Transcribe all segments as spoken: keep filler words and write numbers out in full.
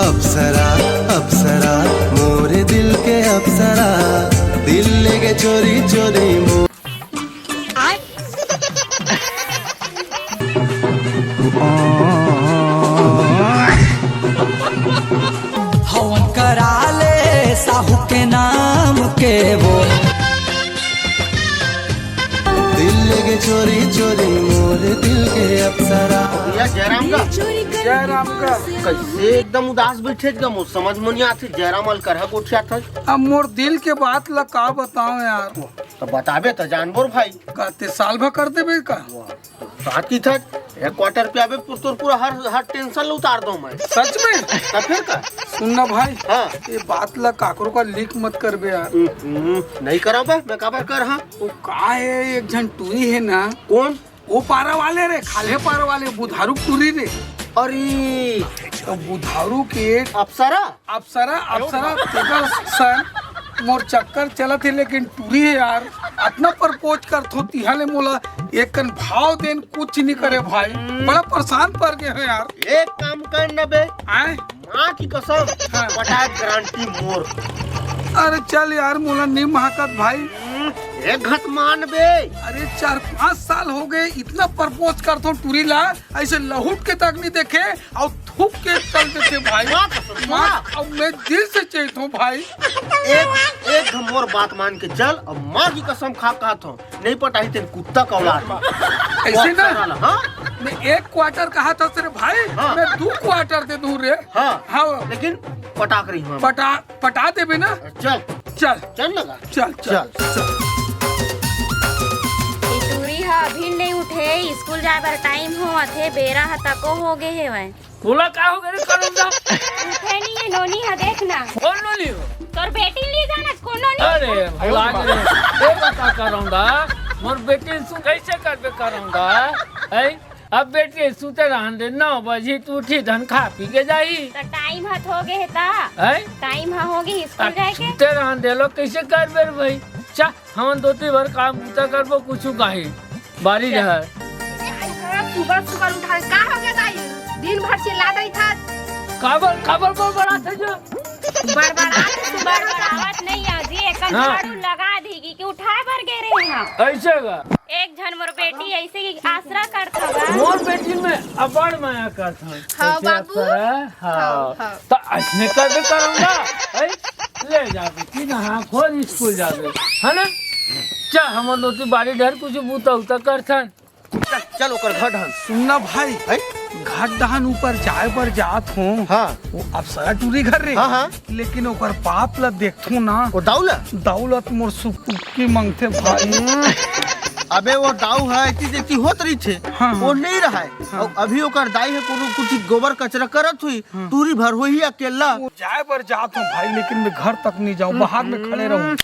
अप्सरा, अप्सरा, मोरे दिल के अप्सरा, दिल लेगे चोरी चोरी मोर। हवन करा ले साहू के नाम के वो। दिल लेगे चोरी चोरी मोर दिल के अप्सरा। भैया जयराम का। जयराम का। कैसे एकदम उदास बैठे एकदम, वो समझ में नहीं आती जयराम अलकरहा गोठिया था। अब मोर दिल के बात ला का बताओ यार। तो बताबे तो जानबोर भाई। का ते साल भर कर देबे का? साथ की था, एक क्वार्टर पे अबे तोर पूरा हर, हर टेंशन ला उतार दो मैं। सच में? तो फिर का? सुन ना भाई, हाँ। ये बात ला काकरो का लीक मत करबे यार। हम्म, हम्म, नहीं करा बे, मैं काबर कर हाँ। वो का है, एक झन टूरी है ना। कौन? वो पारा वाले रे, खाल्हे पारा वाले, बुधारू टूरी रे। अरे। तो बुधारू के अप्सरा? अप्सरा, अप्सरा, तेकर सन मोर चक्कर चलत हे, लेकिन टूरी हे यार, अतना प्रपोज करथो, तिहा ले मोला एक कन भाव देन कुछ नहीं करे भाई, बड़ा परेशान पड़ गए हो यार। एक काम कर न बे, आय? माँ की कसम, हाँ। पटाए गारंटी मोर। अरे चल यार, मोला नहीं महकत भाई। हम्म, एक घत मान बे। अरे चार पाँच साल हो गए, इतना प्रपोज करथो टूरी ला, ऐसे लहुट के तक नहीं देखे, अउ थूक के चल देथे भाई। माँ कसम, माँ, माँ। अब मैं दिल से चाहता हूँ भाई। एक, एक हम मोर बात मान के चल, अब माँ की कसम खा कहत हूँ, नहीं पटाही तेन कुत्ता का औलाद। ऐसे ना? साला, हाँ? मैं एक क्वार्टर कहा था तेरे भाई, हाँ। मैं दो क्वार्टर दे दूँ रे। हाँ। हाँ। लेकिन पटाक रही हूँ। पटा पटा देबे ना? चल। चल। चल लगा। चल, चल, चल। चल। ए टूरी ह अभी नहीं उठे, स्कूल जाए बर टाइम होवत हे, बेरा ह तको हो गे हेवय। तोला का हो गे रे करौंदा? उठे नहीं है नोनी ह, देख ना। कौन नोनी हो? तोर बेटी ली जाना, कौन नोनी? अरे, भला गे रे। ए बता करौंदा, मोर बेटी सु कैसे करबे करौंदा? ऐ? अब बेटी सुते रहन दे, नौ बजे तू उठी धन खा पी के जाही। त टाइम ह हो गे हे ता? हैं? टाइम ह हो गे स्कूल अब जाए के। सुते रहन दे लो, कैसे करबे रे भाई? चा, हमन दोती भर काम बूता करबो, कुछु काहे बारी चल। रह। सुबह सुबह उठा, का हो गे दाई? दिन भर चिल्ला दई था। काबर, काबर बड़बड़ात हे जो? बड़बड़ात, बड़बड़ावत नहीं आजी, एक हाँ। झाड़ू लगा दी कि, कि उठाए बर गे रहे हम। ऐसे का? एक झन मोर बेटी ऐसे ही आसरा करत हवा। मोर बेटी में अबड़ मया करत हन। हाँ, कैसे बाबू। आसरा? हाँ। हाँ, हाँ। त अइसने करबे करौंदा, हैं? ले जाबे कि नहा खोर स्कूल जाबे, है ना? चल, हमन दोती बारी डहर कुछ बूता उता करथन। चल, चल, ओकर घर डहन। सुनना भाई, हैं? घर डहन ऊपर जाए बर जात हों। हाँ। वो अप्सरा टूरी घर रे। हाँ, हाँ। लेकिन ओकर बाप ला देखथों ना। वो दाऊ ला? दाऊ ला तो मोर सुकटुक्की मांगथे भाई। अबे वो दाऊ ह, ऐसी जैसी होत रही थे। हाँ, हाँ। वो नहीं रहा है। हाँ। और अभी ओकर दाई ह कोनो कुछ गोबर कचरा करत हुई, हाँ। टूरी भर हुई अकेला। वो जाए बर जात हों भाई, लेकिन मैं घर तक नहीं जाऊँ, बाहर में खड़े रहूँ।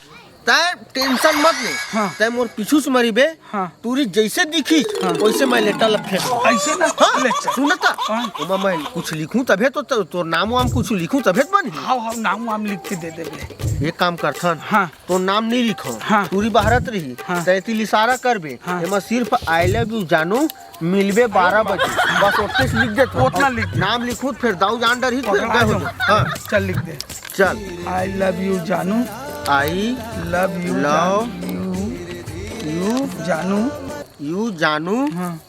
तै टेंशन मत ले, हाँ। तै मोर पीछू से मरी बे, हाँ। टूरी जैसे दिखी, हाँ। वैसे मैं लेटर ला फेंक दूँ। ऐसे ना? हाँ, ले चल। सुन त, हाँ। ओमा मैं कुछ लिखूं तभे तो, तो, तोर नाम वाम कुछ लिखूं तभे तो बनही। हाँ, हाँ, नाम वाम लिख के दे देबे। एक काम करथन, हाँ। तोर नाम नहीं लिखो, हाँ। टूरी बहारत रही, हाँ। तै तिल इशारा करबे, हाँ। एमा सिर्फ I love you जानू, मिलबे बारह बजे। बस ओतने से लिख दे तो। ओतना लिख दे। नाम लिखूं, फिर दाऊ जान डरही, फिर पकड़ा गए हो दो। जाओ। हाँ। चल लिख दे। चल। I love you जानू। I love you love जानू। You जानू। हाँ।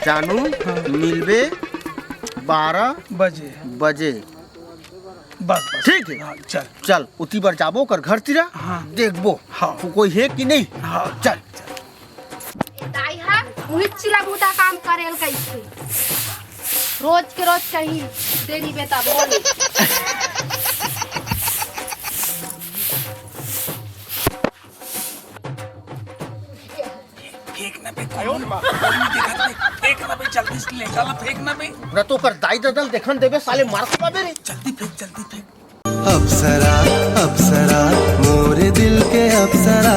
जानू, हाँ। मिलबे बारह बजे। बजे। बस, बस। ठीक है। हाँ, चल। चल, उती बर जाबो ओकर घर तीरा, हाँ। देखबो। हाँ। को-, कोई है कि नहीं? हाँ। चल। दाई हा, उही चिला बूता काम करेल कइसे? रोज के रोज कहीं देरी बेटा बोल। फेंक ना बे, कोई नहीं, कोई नहीं देखत बे। फेंक ना बे, जल्दी से लेटा ला, फेंक ना बे। पूरा तो कर दाई ददल देखन देबे, साले मार के पाबे रे। जल्दी फेंक, जल्दी फेंक। अप्सरा, अप्सरा, मोरे दिल के अप्सरा,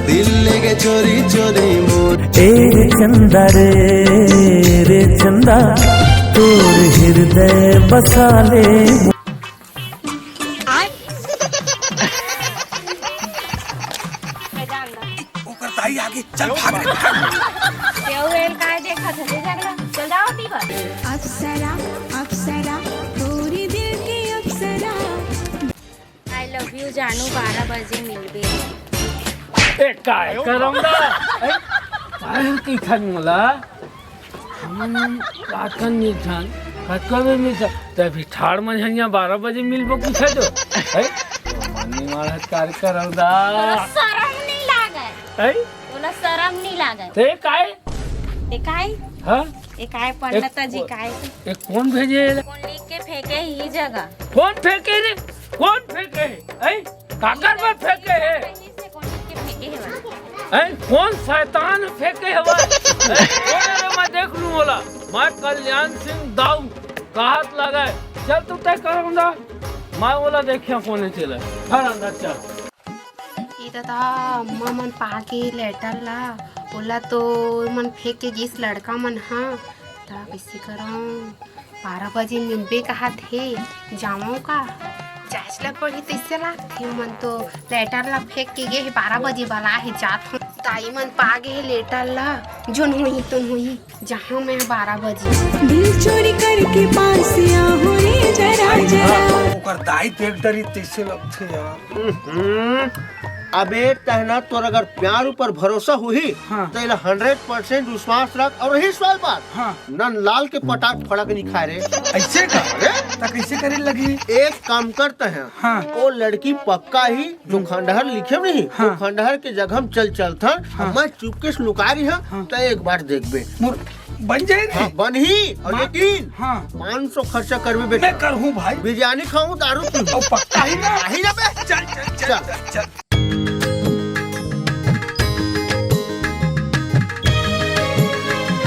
दिल लेगे चोरी चोरी मोर। ए रे चंदा रे, रे चंदा, तोर हृदय बसा ले। ओकर दाई आगे, चल भाग रे, भाग। केहू एल काहे देखत हे, ले जा ला। चल जाओ ती बर। अप्सरा, अप्सरा, तोरी दिल के जानू बारह बजे मिलबे। ए, काय करौंदा? ए, काय कहिथन मोला? हमन रातन मिलथन, कतका बेर मिलथन? त अभी ठाड़ मन झन यहाँ बारह बजे मिलबो किथे जो? ए, मनी मारत काय करौंदा? तोला शरम नहीं लागय? ए? तोला शरम नहीं लागय? ते काय? ते काय? हाँ? ए काय पंडित जी, काय? ए कोन भेजे एला? कोन लिख के फेंके ही जगह? कोन फेंके रे? कोन फेंके हे? हैं? काकर बर फेंके हे? कहीं से कोन लिख के फेंके हे भाई? हैं? कोन शैतान फेंके हे भाई? हैं? कोन हे रे, मैं देख लूं ओला। मैं कल्याण सिंह दाऊ कहत लगा हे। चल तू तय करौंदा। मैं ओला देखिया कोन हे तेला। हर अंदर चल। ई ददा, अम्मा मन पागे लेटर ला, ओला तो मन फेंक के गिस लड़का मन हा। त कइसे करंव? बारह बजे मिलबे कहत हे, जावंव का? जांच ला पड़ही तइसे लागथे, मन तो लेटर ला फेंक के गे हे, बारह बजे बला हे, जात हंव। दाई मन पागे हे लेटर ला, जोन होही, तोन होही। जहाँ मैं बारह बजे। दिल चोरी करके पास आहो रे जरा जरा। ओकर दाई देख डरी तइसे लगथे यार। हम्म, अबे तहना तोर अगर प्यार ऊपर भरोसा होही, हाँ। त एला हंड्रेड परसेंट विश्वास रख। अउ रही सवाल बात, हाँ। नन लाल के पटाक फड़क नहीं खाए रे। अइसे का? अरे? त कइसे करे लगही? एक काम कर तहन। हाँ। ओ लड़की पक्का ही जो खंडहर लिखे नहीं, हाँ। वो खंडहर के जगह हम चल चलथन, हाँ। मैं चुपके से लुका रही हूँ, हाँ। त एक बार देखबे। मोर बन जाए रे। हाँ, बनही, अउ मा-, यकीन, हाँ। पाँच सौ खर्चा करबे बेटा। मैं करहूँ भाई। बिरयानी खाहूँ, दारू पीहूँ। अउ पक्का ही ना। आही ना बे। चल, चल, चल, चल। चल, चल।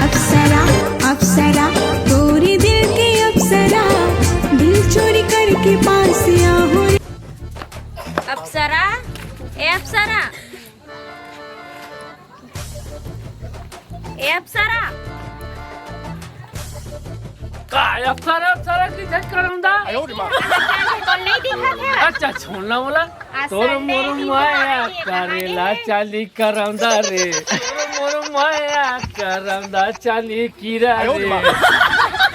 अप्सरा, अप्सरा, तोरे दिल के अप्सरा, दिल चोरी करके पास आहो रे। अप्सरा, ए अप्सरा, ए अप्सरा। का अप्सरा, अप्सरा कइसे करौंदा? तोर नहीं दिखत हे? अच्छा, छोड़ ना बोला। आज तोर Sunday मोर दिन माया है, कहाँ करेला गए? चाली करौंदा रे। तोर मोर माया करौंदा चाली कीरा रे। तोर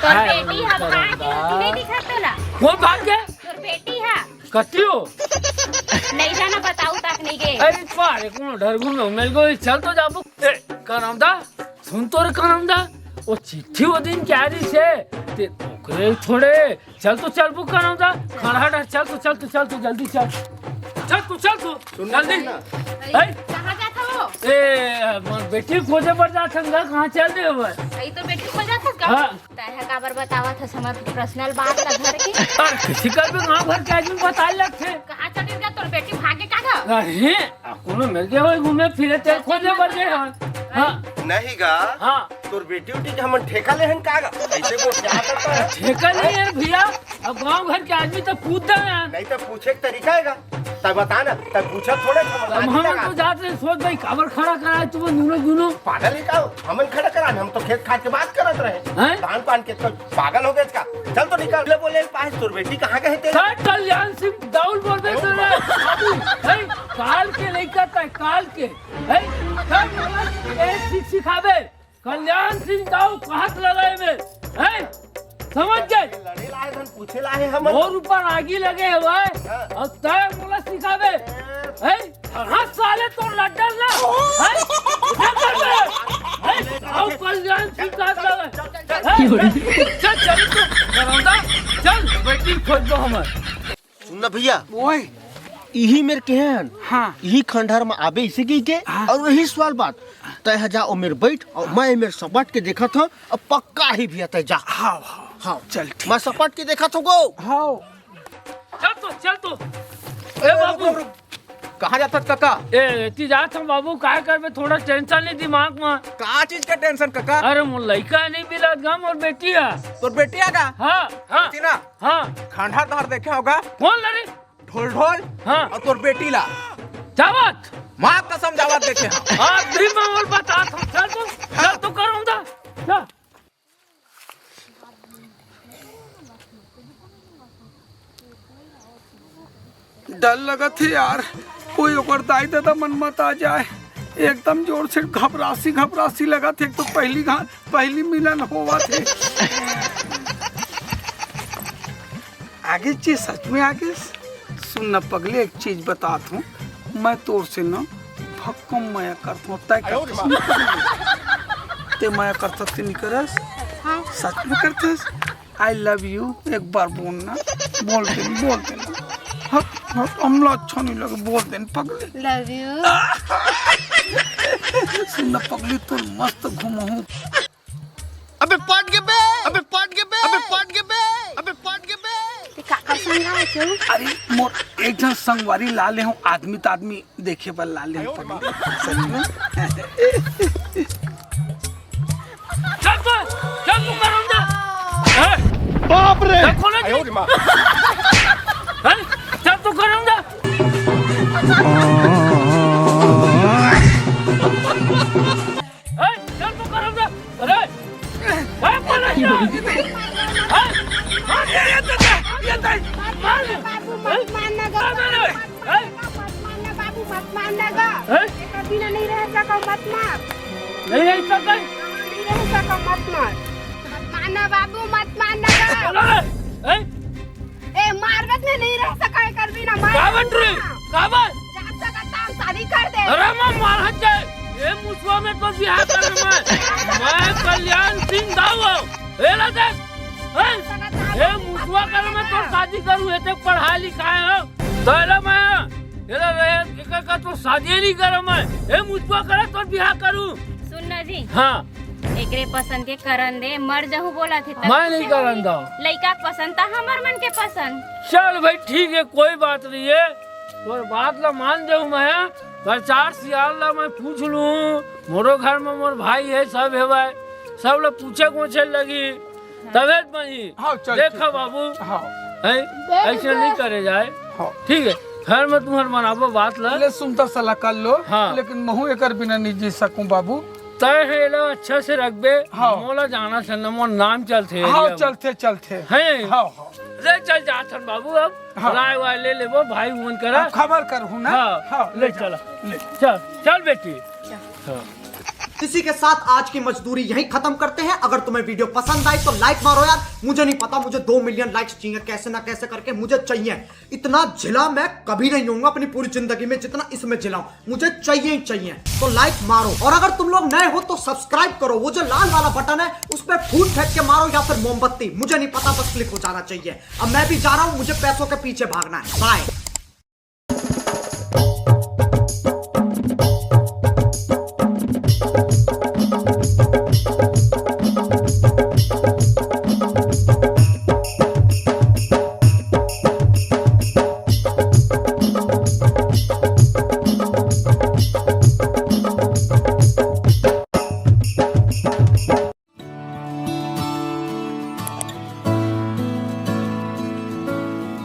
हाय बेटी हा भाग करौंदा। गे, नहीं दिखत तोला? वो भाग गे? तोर बेटी हा। कतियो? नहीं जाना, बताऊ तक नहीं गे। अरे पारे कोनो ढरगुन में मिल गई, चल तो जाबो। ए, करौंदा, सुन तो रे करौंदा, वो चिट्ठी वो दिन क्या रही से? ते ओकरे छोड़े, चल तो चल बुक करौंदा, खड़ा हट, चल तो, चल तो, चल तो, जल्दी चल। चल तू, चल तू, सुन ना, जल्दी। सुन ना। ए? कहाँ जात हो? ए, मोर बेटी खोजे बर जात हन गा, कहाँ चल दे हवे? अई तो बेटी खोजत हस का? हाँ। तैं ह काबर बतावत हस हमर पर्सनल बात ला घर के? अरे, किसी का भी गाँव घर के आदमी बताए लगथे। कहाँ चल गे तोर बेटी भागे का गा? अरे, आ, कोनो मिल गए होय घूमे फिरे, तेल खोजे बर गए हन। हाँ। नहीं गा। हाँ। तोर बेटी उटी के हमन ठेका ले हन का गा? ऐसे बोल के आता था। ठेका नहीं है भैया, अब गाँव घर के आदमी तो पूछ दे यार। नहीं तो पूछे के तरीका है गा। तब बता ना, तब पूछा थोड़े था, अब बता हम दिया तो गा। जात रहे, सोच भाई, काबर खड़ा कराए तुम दोनों, दोनों? पागल है का? हमन खड़ा करा, हम तो खेत खात के बात करत रहे। हैं? धान पान के तो पागल हो गए का? चल तो निकल। ले बोले, पास तोर बेटी कहाँ गए तेरे? सर कल्याण सिंह दाऊ ल बोल दे अरे सर। बाप। बाबू, हैं? काल के लइका तय, काल के। हैं? सर बोला, ए, सीख सिखावे। कल्याण सिंह दाऊ कहत लगा एमे, हैं? समझ गए? लड़े लाए धन पूछे लाए हमन। मोर ऊपर आगी लगे हवय, हाँ। अउ तय मोला सिखावे, हैं? हाँ साले तोर लड्डल ना, हैं? उठा कर दे, हैं? अउ कल्याण सिंह कहत लगा, हैं? चल, चल, चल, चल, चल, चल, बेटी खोज दो हमर। सुन ना भैया, ओए। इही मेर के हन। हाँ। इही खंडहर में आबे इसे की के, हाँ। अउ रही सवाल बात, तय ह जा ओ मेर बैठ, अउ मैं मेर सपट के देखत हूँ, अब पक्का ही भैया तय जा। हाँ, हाँ। हाँ। चल, ठीक मैं है। सपट के देखत हूँ गो। हाँ। चल तो, चल तो। ए ए, बाबू। रुक, रुक, रुक। कहाँ जात हस काका? ए, एती जात हूँ बाबू, काय करबे, थोड़ा टेंशन नहीं दिमाग में। का चीज का टेंशन काका? अरे मोर लइका नहीं मिलत गा, मोर बेटी है। तोर बेटी है का? हाँ, हाँ। बेटी ना? हाँ। खंडहर तहर देखे होगा? कौन लड़ी? ढोल ढोल। हाँ। अउ तोर बेटी ला। जावत। माँ कसम जावत देखे हाँ। आज भी मैं और बता था। चल तू, चल तू करौंदा। चल। डर लगत हे यार, कोई ओकर दाई ददा मन मत आ जाए। एकदम जोर से घबरासी घबरासी लगत हे। एक तो पहली घा-, पहली मिलन होवत हे। आगे जी, सच में आगे। सुन न पगली, एक चीज बतात हूँ, मैं तोर से न भक्कम मया करत हूँ, तय करथस न पगली? ते मया करथस कि नहीं करस? हाँ। सच में करथस? I love you एक बार बोल ना, बोल दे, बोल दे ना। हट, हट, हमला अच्छा नहीं लगे, बोल दे न पगली। Love you। सुन न पगली, तोर मस्त घुमाहूँ। अबे पट गे बे, अबे पट गे बे, अबे पट गे बे, अबे पट गे बे। ते का कर संगा है क्यों? अरे मोर एक झन संगवारी ला ले हूँ, आदमी त आदमी देखे बर ला ले हूँ पगली। सच में। चल तो, चल तू करम जा। ए, बाप रे। चल खोले जी। ए, चल तू करम जा। ए, चल तू करम जा। अरे, ए, बोला क्या? ए, मार, ये, ये, ये, ये, ये, मार, बाबू, मत मारना गा। मार, मार, ए? मत मारना बाबू, मत मारना गा। ए? एकर बिना नहीं रह सका, मत मार। नहीं रह सका? नहीं रह सका, मत मार। मत मारना बाबू, मत मारना गा। बोला रे, ए? ए, मारबे त नहीं रह सका एकर बिना, मार काबर रे? ना। काबर? जात सका त शादी कर दे। अरे मैं मारत जाए। ए मुसवा में तो बिहार कर मैं। मैं कल्याण सिंह दाऊ हूँ। ए ला देख। हैं? ए मुसवा कर मैं तो शादी करूँ, एते पढ़ाई लिखाई हो। तैला मैं, एला रहे, एकर का तो शादी नहीं करम मैं। ए मुसवा कर तो बिहार करूँ। सुन ना जी। हाँ। एकरे पसंद के करन दे, मर जहूँ बोला थे तब मैं नहीं से करन होई। दो। लइका के पसंद त हमर मन के पसंद। चल भाई, ठीक है, कोई बात नहीं है, तोर बात ला मान देहूँ मैं, पर चार सियार ला मैं पूछ लूँ, मोरो घर में मोर भाई है, सब है भाई, सब ला पूछे कोछे लगी, तबे तो बनी। हाँ, चल, देखा ठीक है। बाबू, हाँ। है, ऐसे नहीं करे जाए। हाँ। ठीक है, घर में तुम्हार बनाबो बात ला। ले सुनता सलाह कर लो, हाँ। लेकिन महू एकर बिना नहीं जी सकूं बाबू। तय है ला अच्छा से रखबे, हाँ। मोला जाना से न मोर नाम चलथे हाँ, area में। चलथे, चलथे। हैं? हाँ, हाँ। ले चल जात हन बाबू अब। हाँ। राय वाय ले लेबो भाई उमन करा। अब खबर करहूँ ना। हाँ, हाँ, ले ले चला। चला। ले। चल, चल बेटी। हाँ। इसी के साथ आज की मजदूरी यहीं खत्म करते हैं। अगर तुम्हें वीडियो पसंद आई तो लाइक मारो यार, मुझे नहीं पता, मुझे दो मिलियन लाइक्स चाहिए, कैसे ना कैसे करके मुझे चाहिए। इतना झिला मैं कभी नहीं होऊंगा अपनी पूरी जिंदगी में जितना इसमें झिला हूं, मुझे चाहिए ही चाहिए। तो लाइक मारो, और अगर तुम लोग नए हो तो सब्सक्राइब करो, वो जो लाल वाला बटन है उस पर फूट फेंक के मारो या फिर मोमबत्ती, मुझे नहीं पता, बस क्लिक हो जाना चाहिए। अब मैं भी जा रहा हूँ, मुझे पैसों के पीछे भागना है। बाय।